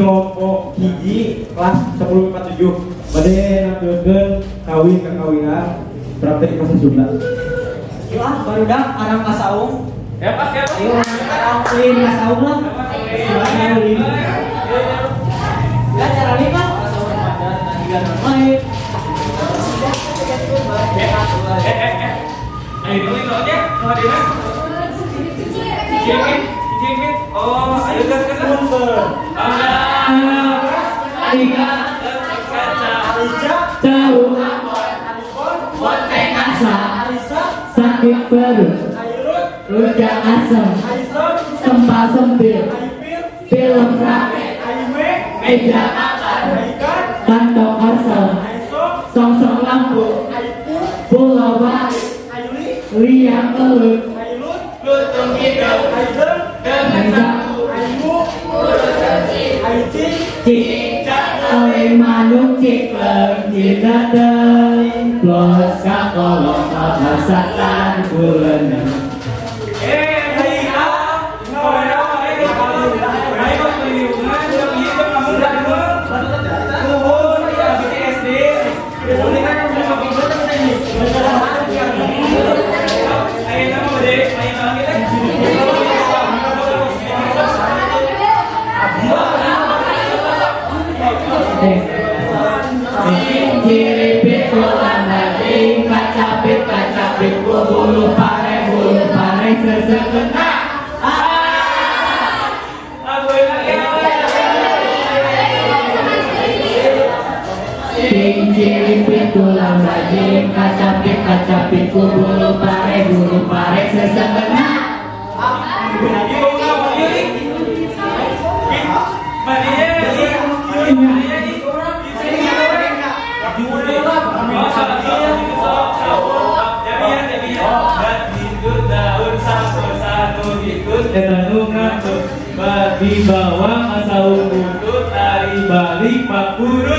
kelompok hiji kelas 1047. Bade nampilkeun kawin kakawinan praktek bahasa Sunda. Yuk ah, barudak arang ka saung. Ya Pak, ya Pak. Ayo arang ulin ka saung lah. Silakan ulin. Ya cara lima. Main. Ayo dulu ya, sama Dena. Cicing. Oh, ayo kan kan. Tiga, jauh, sakit perut, rujak asem, sempal sempil, film rakyat, meja makan, kantong kosong, songsong lampu, pulau bali, liang belut, lutung hidung, cik, manuk cikleng, cinateng, plus kakolong, masakan bulenan. Kacapit, bulu pare sesekena. Cincin tulang bajing, kacapit, bulu pare sesekena. Di bawah asal butut dari balik Pak Guru.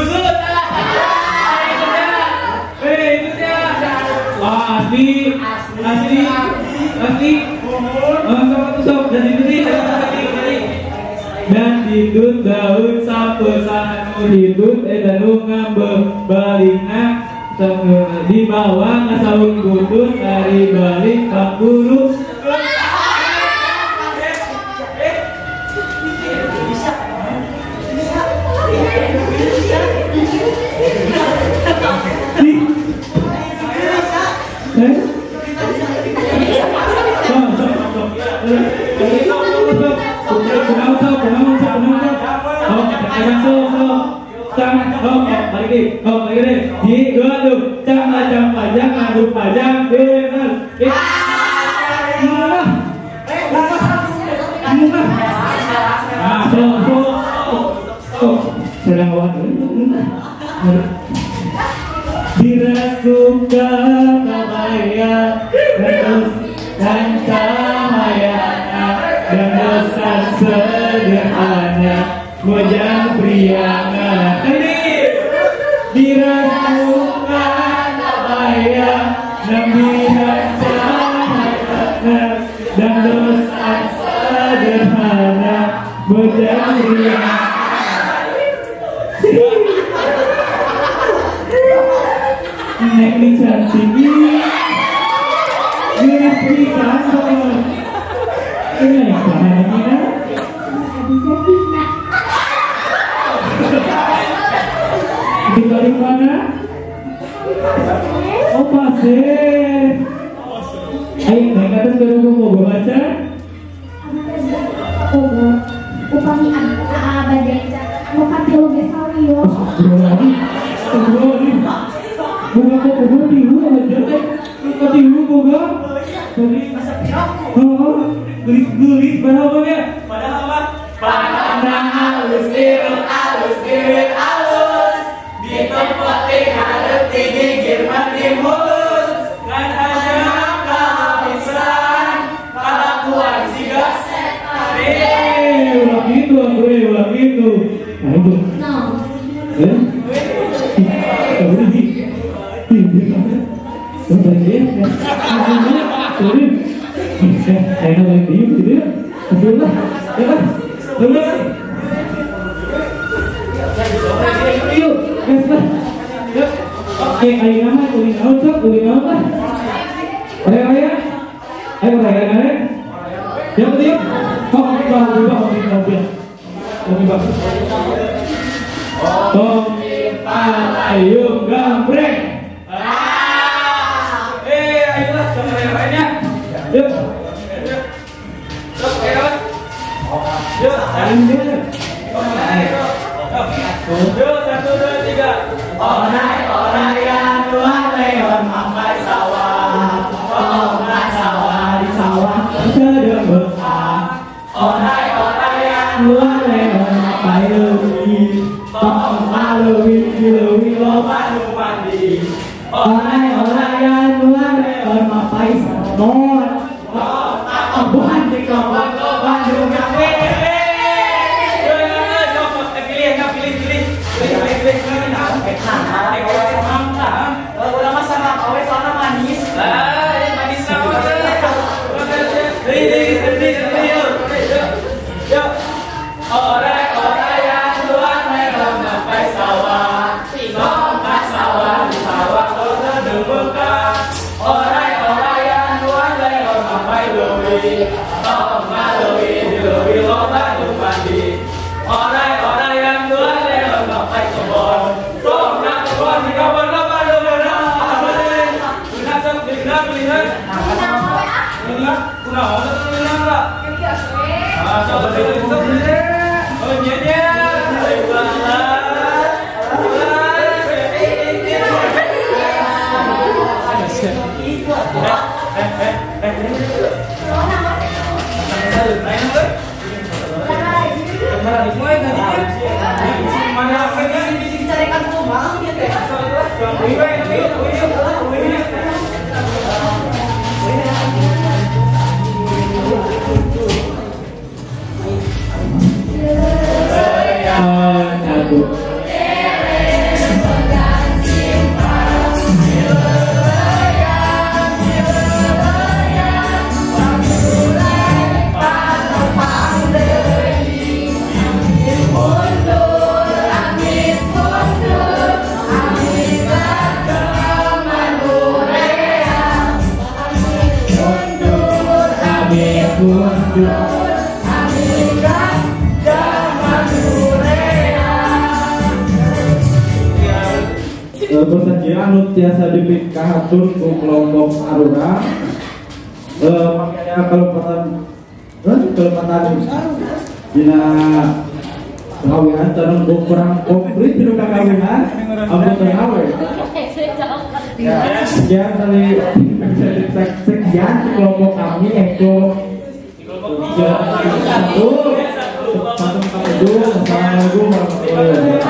Asli dan didut daun sapu sanu didut edanu ngambe balikna di bawah asal butut dari balik Pak Guru. Dirasuka kabaya terus dan cahaya dan dosa sederhana mojang priangan. Dirasuka kabaya nambihan cahaya dan dosa sederhana mojang priangan. Neng ini cantik, gelis pisan kok. Ini yang saha namina? Di balik mana? Oh pasir. Ayo naik atas ke mau baca. Upami abade anu katilu ge sawios. Boga kok boga tilu aja teh. Katilu boga. Gelis-gelis padahal mah ya. Padahal mah panah halus irung halus bibir halus di tempat hareup di gigir mah di mulus ngan hanya kehabisan kalakuan siga setan. Ulah kitu atuh, ulah kitu. Nah itu. Eh? Ayo nama ulin naon sok, ulin naon lah. Raya-raya. Ayo raya-raya. Yuk, yuk. Kok bang, bang, bang, bang. Ayo gambreng. Ayolah sama raya-rayanya. Yuk. Yuk, ayo. Yuk, yuk, 1, 2, 3. Onai onai dua leon mampai sawah. Onai sawah di sawah sedang besar. Onai onai dua leon mampai leuwih. Tong leuwih leuwih loba nu mandi. Onai onai dua leon mampai samon. Bukan di kebon Bandung gawe. Persajian anu tiasa dipikahatur ku kelompok Arura makanya kelepatan dina kawinan tarung kurang komplit dina kawinan amun teu. Sekian dari sekian kelompok kami yaitu 1, 1, 4, 7. Assalamualaikum warahmatullahi wabarakatuh.